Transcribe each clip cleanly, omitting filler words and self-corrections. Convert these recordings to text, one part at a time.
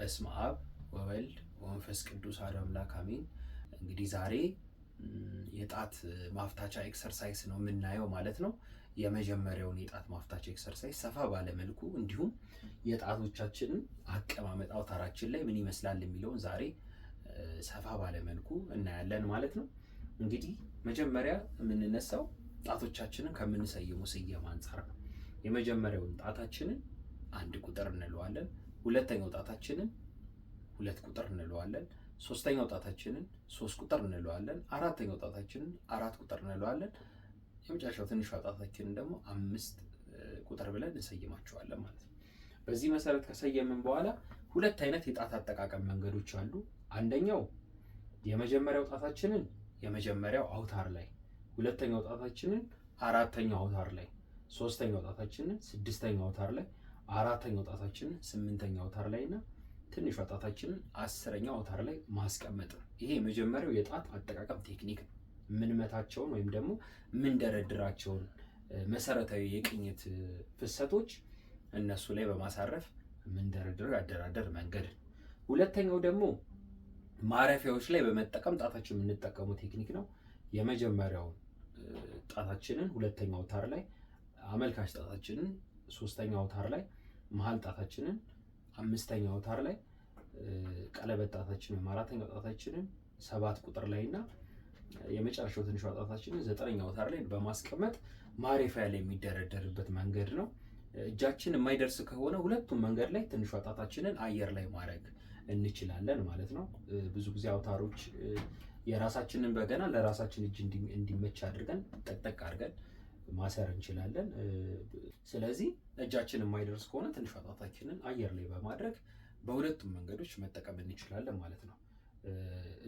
በስመ አብ ወወልድ ወመንፈስ ቅዱስ አሐዱ አምላክ አሜን። እንግዲህ ዛሬ የጣት ማፍታቻ exercise ነው የምናየው ማለት ነው። የመጀመሪያውን የጣት ማፍታቻ exercise ሰፋ ባለ መልኩ እንዲሁም የጣቶቻችንን አቀማመጥ አውታራችን ላይ ምን ይመስላል የሚለውን ዛሬ ሰፋ ባለ መልኩ እናያለን ማለት ነው። እንግዲህ መጀመሪያ የምንነሳው ጣቶቻችንን ከምንሰይመው ስየማ አንጻር ነው። የመጀመሪያውን ጣታችንን 1 ቁጥር እንለዋለን። ሁለተኛው ጣታችንን 2 ቁጥር እንለዋለን። ሶስተኛው ጣታችንን 3 ቁጥር እንለዋለን። አራተኛው ጣታችንን 4 ቁጥር እንለዋለን። የመጨረሻው ትንሿ ጣታችንን ደግሞ 5 ቁጥር ብለን እንሰይማቸዋለን ማለት ነው። በዚህ መሰረት ከሰየምን በኋላ ሁለት አይነት የጣት አጠቃቀም መንገዶች አሉ። አንደኛው የመጀመሪያው ጣታችንን የመጀመሪያው አውታር ላይ፣ ሁለተኛው ጣታችንን አራተኛው አውታር ላይ፣ ሶስተኛው ጣታችንን ስድስተኛው አውታር ላይ፣ አራተኛው ጣታችንን ስምንተኛው አውታር ላይ እና ትንሿ ጣታችንን 10ኛው አውታር ላይ ማስቀመጥ ነው። ይሄ የመጀመሪያው የጣት አጠቃቀም ቴክኒክ ነው። የምንመታቸውን ወይም ደግሞ የምንደረድራቸውን መሰረታዊ የቅኝት ፍሰቶች እነሱ ላይ በማሳረፍ የምንደረድረው የአደራደር መንገድ ነው። ሁለተኛው ደግሞ ማረፊያዎች ላይ በመጠቀም ጣታችን የምንጠቀመው ቴክኒክ ነው። የመጀመሪያውን ጣታችንን ሁለተኛው አውታር ላይ፣ አመልካች ጣታችንን ሶስተኛው አውታር ላይ፣ መሀል ጣታችንን አምስተኛው አውታር ላይ፣ ቀለበት ጣታችንን ወይም አራተኛው ጣታችንን 7 ቁጥር ላይ እና የመጨረሻው ትንሿ ጣታችንን 9ኛው አውታር ላይ በማስቀመጥ ማረፊያ ላይ የሚደረደርበት መንገድ ነው። እጃችን የማይደርስ ከሆነ ሁለቱም መንገድ ላይ ትንሿ ጣታችንን አየር ላይ ማድረግ እንችላለን ማለት ነው። ብዙ ጊዜ አውታሮች የራሳችንን በገና ለራሳችን እጅ እንዲመች አድርገን ጠቅጠቅ አድርገን ማሰር እንችላለን። ስለዚህ እጃችን የማይደርስ ከሆነ ትንሿ ጣታችንን አየር ላይ በማድረግ በሁለቱም መንገዶች መጠቀም እንችላለን ማለት ነው።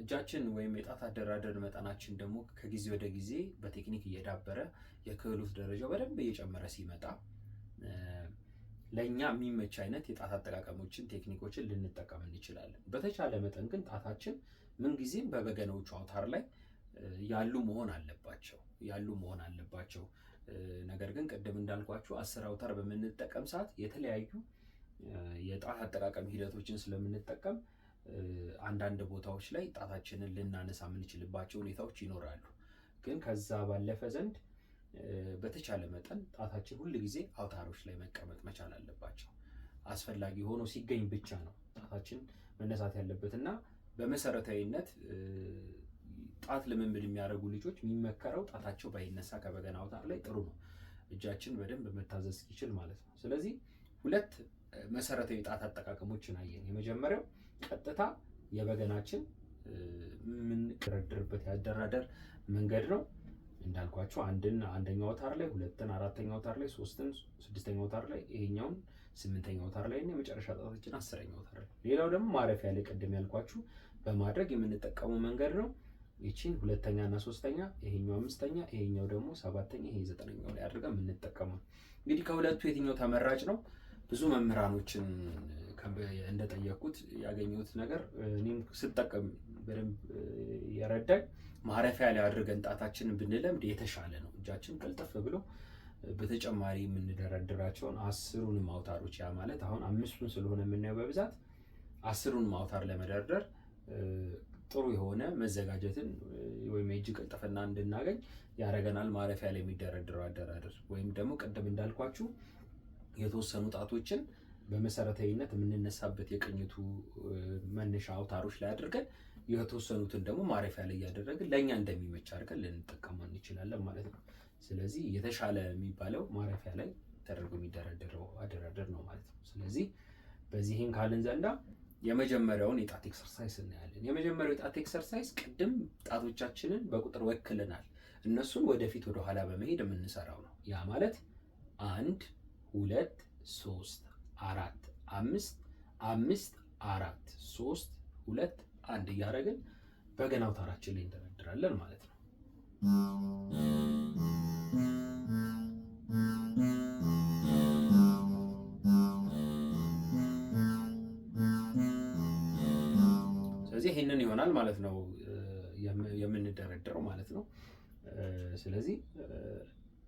እጃችን ወይም የጣት አደራደር መጠናችን ደግሞ ከጊዜ ወደ ጊዜ በቴክኒክ እየዳበረ የክህሎት ደረጃው በደንብ እየጨመረ ሲመጣ ለእኛ የሚመች አይነት የጣት አጠቃቀሞችን ቴክኒኮችን ልንጠቀም እንችላለን። በተቻለ መጠን ግን ጣታችን ምንጊዜም በበገናዎቹ አውታር ላይ ያሉ መሆን አለባቸው። ነገር ግን ቅድም እንዳልኳችሁ 10 አውታር በምንጠቀም ሰዓት የተለያዩ የጣት አጠቃቀም ሂደቶችን ስለምንጠቀም አንዳንድ ቦታዎች ላይ ጣታችንን ልናነሳ የምንችልባቸው ሁኔታዎች ይኖራሉ። ግን ከዛ ባለፈ ዘንድ በተቻለ መጠን ጣታችን ሁል ጊዜ አውታሮች ላይ መቀመጥ መቻል አለባቸው። አስፈላጊ ሆኖ ሲገኝ ብቻ ነው ጣታችን መነሳት ያለበት እና በመሰረታዊነት ጣት ልምምድ የሚያደርጉ ልጆች የሚመከረው ጣታቸው ባይነሳ ከበገና አውታር ላይ ጥሩ ነው። እጃችን በደንብ መታዘዝ ይችል ማለት ነው። ስለዚህ ሁለት መሰረታዊ ጣት አጠቃቀሞችን አየን። የመጀመሪያው ቀጥታ የበገናችን የምንደረድርበት የአደራደር መንገድ ነው። እንዳልኳቸው አንደኛው አውታር ላይ፣ ሁለትን አራተኛው አውታር ላይ፣ ሶስትን ስድስተኛው አውታር ላይ፣ ይሄኛውን ስምንተኛው አውታር ላይ እና የመጨረሻ ጣታችን 10ኛው አውታር ላይ። ሌላው ደግሞ ማረፊያ ላይ ቅድም ያልኳችሁ በማድረግ የምንጠቀመው መንገድ ነው። ይቺን ሁለተኛ እና ሶስተኛ፣ ይሄኛው አምስተኛ፣ ይሄኛው ደግሞ ሰባተኛ፣ ይሄ 9ኛው ላይ አድርገን የምንጠቀመው። እንግዲህ ከሁለቱ የትኛው ተመራጭ ነው? ብዙ መምህራኖችን እንደጠየኩት ያገኘሁት ነገር እኔም ስጠቀም በደንብ የረዳኝ ማረፊያ ላይ አድርገን ጣታችንን ብንለምድ የተሻለ ነው። እጃችን ቅልጥፍ ብሎ በተጨማሪ የምንደረድራቸውን 10ሩንም አውታሮች፣ ያ ማለት አሁን 5ቱን ስለሆነ የምናየው በብዛት 10ሩንም አውታር ለመደርደር ጥሩ የሆነ መዘጋጀትን ወይም የእጅ ቅልጥፍና እንድናገኝ ያደርገናል። ማረፊያ ላይ የሚደረድረው አደራደር ወይም ደግሞ ቅድም እንዳልኳችሁ የተወሰኑ ጣቶችን በመሰረታዊነት የምንነሳበት የቅኝቱ መነሻ አውታሮች ላይ አድርገን የተወሰኑትን ደግሞ ማረፊያ ላይ እያደረግን ለእኛ እንደሚመች አድርገን ልንጠቀመው እንችላለን ማለት ነው። ስለዚህ የተሻለ የሚባለው ማረፊያ ላይ ተደርጎ የሚደረደረው አደራደር ነው ማለት ነው። ስለዚህ በዚህን ካልን ዘንዳ የመጀመሪያውን የጣት exercise እናያለን። የመጀመሪያው የጣት exercise ቅድም ጣቶቻችንን በቁጥር ወክለናል። እነሱን ወደፊት ወደኋላ በመሄድ የምንሰራው ነው። ያ ማለት 1 2 3 4 5 5 4 3 2 1 እያደረግን በገና አውታራችን ላይ እንደረድራለን ማለት ነው። ስለዚህ ይሄንን ይሆናል ማለት ነው የምንደረድረው ማለት ነው። ስለዚህ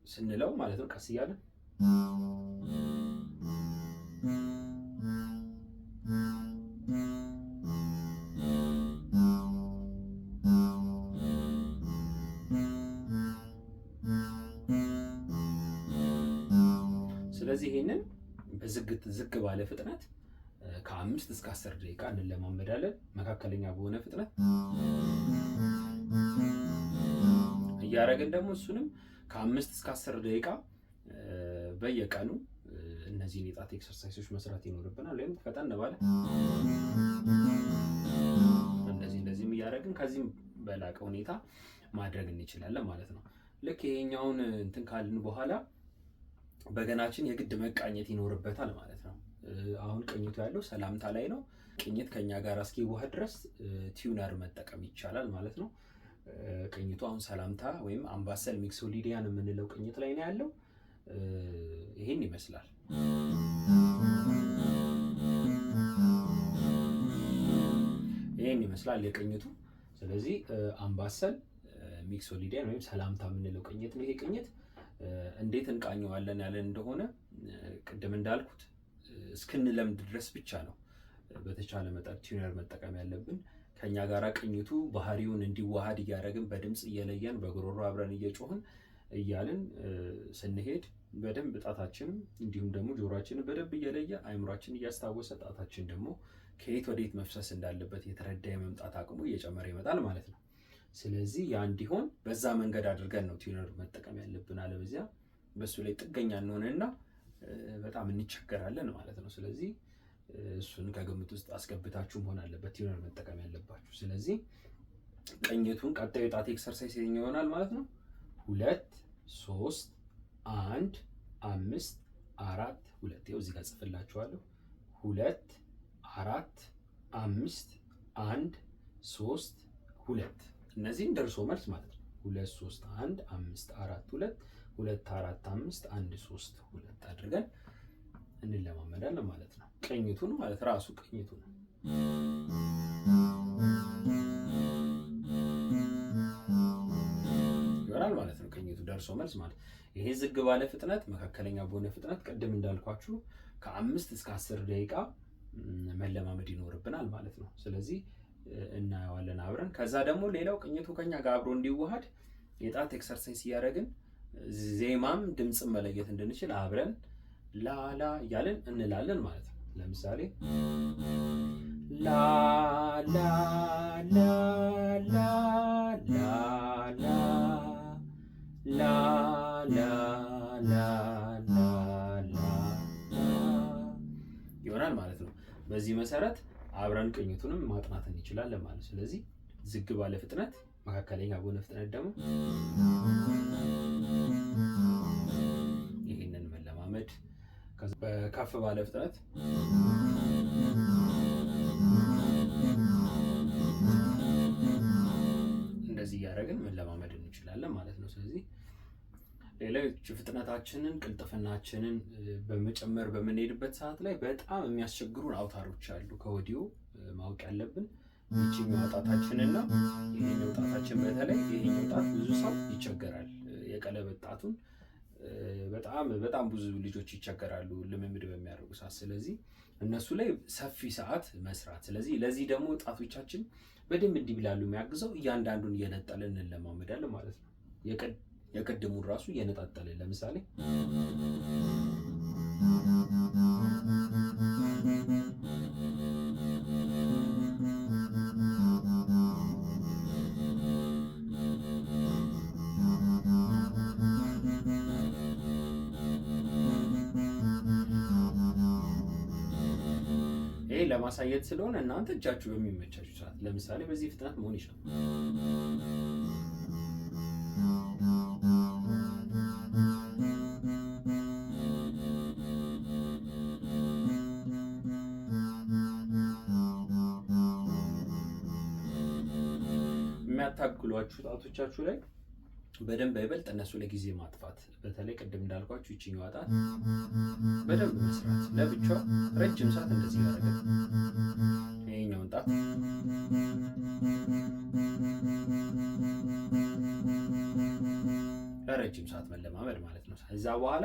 ስንለው ማለት ነው ቀስ እያለን ስለዚህ ይሄንን በዝግ ባለ ፍጥነት ከ5 እስከ 10 ደቂቃ እንለማመዳለን። መካከለኛ በሆነ ፍጥነት እያደረግን ደግሞ እሱንም ከ5 እስከ 10 ደቂቃ በየቀኑ እነዚህን የጣት exercise ኦች መስራት ይኖርብናል። ወይም ፈጠን ባለ እንደዚህ እንደዚህም እያደረግን ከዚህም በላቀ ሁኔታ ማድረግ እንችላለን ማለት ነው። ልክ ይሄኛውን እንትን ካልን በኋላ በገናችን የግድ መቃኘት ይኖርበታል ማለት ነው። አሁን ቅኝቱ ያለው ሰላምታ ላይ ነው። ቅኝት ከኛ ጋር እስኪዋሃድ ድረስ tuner መጠቀም ይቻላል ማለት ነው። ቅኝቱ አሁን ሰላምታ ወይም አምባሰል Mixolydian የምንለው ቅኝት ላይ ነው ያለው። ይሄን ይመስላል። ይሄን ይመስላል የቅኝቱ። ስለዚህ አምባሰል Mixolydian ወይም ሰላምታ የምንለው ቅኝት ነው። ይሄ ቅኝት እንዴት እንቃኘዋለን ያለን እንደሆነ ቅድም እንዳልኩት እስክንለምድ ድረስ ብቻ ነው በተቻለ መጠን tuner መጠቀም ያለብን። ከኛ ጋራ ቅኝቱ ባህሪውን እንዲዋሃድ እያደረግን በድምፅ እየለየን በጉሮሮ አብረን እየጮህን እያልን ስንሄድ በደንብ ጣታችንም እንዲሁም ደግሞ ጆሮአችንን በደንብ እየለየ አይምሯችን እያስታወሰ ጣታችን ደግሞ ከየት ወዴት መፍሰስ እንዳለበት የተረዳ የመምጣት አቅሙ እየጨመረ ይመጣል ማለት ነው። ስለዚህ ያ እንዲሆን በዛ መንገድ አድርገን ነው tuner መጠቀም ያለብን። አለበዚያ በሱ ላይ ጥገኛ እንሆንና በጣም እንቸገራለን ማለት ነው። ስለዚህ እሱን ከግምት ውስጥ አስገብታችሁ መሆን አለበት tuner መጠቀም ያለባችሁ። ስለዚህ ቅኝቱን ቀጣዩ ጣት exercise ይሆናል ማለት ነው። 2 3 1 5 4 2 ይኸው እዚህ ጋር ጽፍላችኋለሁ። 2 4 5 1 3 2 እነዚህን ደርሶ መልስ ማለት ነው። 2 3 1 5 4 2 2 4 5 1 3 2 አድርገን እንለማመዳለን ማለት ነው። ቅኝቱን ማለት ራሱ ቅኝቱ ነው። ይሆናል ማለት ነው። ቅኝቱ ደርሶ መልስ ማለት ይሄ ዝግ ባለ ፍጥነት፣ መካከለኛ በሆነ ፍጥነት ቅድም እንዳልኳችሁ ከ5 እስከ 10 ደቂቃ መለማመድ ይኖርብናል ማለት ነው። ስለዚህ እናየዋለን አብረን። ከዛ ደግሞ ሌላው ቅኝቱ ከኛ ጋር አብሮ እንዲዋሃድ የጣት exercise እያደረግን ዜማም ድምፅን መለየት እንድንችል አብረን ላላ እያልን እንላለን ማለት ነው። ለምሳሌ ላ ላ ላ ላ ላ ላ ላ ላ ላ ላ ይሆናል ማለት ነው። በዚህ መሰረት አብረን ቅኝቱንም ማጥናት እንችላለን ማለት ነው። ስለዚህ ዝግ ባለ ፍጥነት፣ መካከለኛ በሆነ ፍጥነት ደግሞ ይህንን መለማመድ፣ ከፍ ባለ ፍጥነት እንደዚህ እያደረግን መለማመድ እንችላለን ማለት ነው። ስለዚህ ሌሎች ፍጥነታችንን ቅልጥፍናችንን በመጨመር በምንሄድበት ሰዓት ላይ በጣም የሚያስቸግሩን አውታሮች አሉ። ከወዲሁ ማወቅ ያለብን ይቺኛው ጣታችንና ይሄኛው ጣታችን፣ በተለይ ይሄኛው ጣት ብዙ ሰው ይቸገራል። የቀለበት ጣቱን በጣም በጣም ብዙ ልጆች ይቸገራሉ ልምምድ በሚያደርጉ ሰዓት። ስለዚህ እነሱ ላይ ሰፊ ሰዓት መስራት። ስለዚህ ለዚህ ደግሞ ጣቶቻችን በደንብ እንዲብላሉ የሚያግዘው እያንዳንዱን እየነጠልን እንለማመዳለን ማለት ነው። የቅድሙን ራሱ እየነጣጠልን ለምሳሌ ይሄ ለማሳየት ስለሆነ እናንተ እጃችሁ በሚመቻችሁ ሰዓት ለምሳሌ በዚህ ፍጥነት መሆን ይችላል። የሚያታግሏችሁ ጣቶቻችሁ ላይ በደንብ አይበልጥ እነሱ ላይ ጊዜ ማጥፋት፣ በተለይ ቅድም እንዳልኳችሁ ይችኛዋ ጣት በደንብ መስራት ለብቻዋ ረጅም ሰዓት እንደዚህ ያደረገ ይሄኛውን ጣት ለረጅም ሰዓት መለማመድ ማለት ነው። ከዛ በኋላ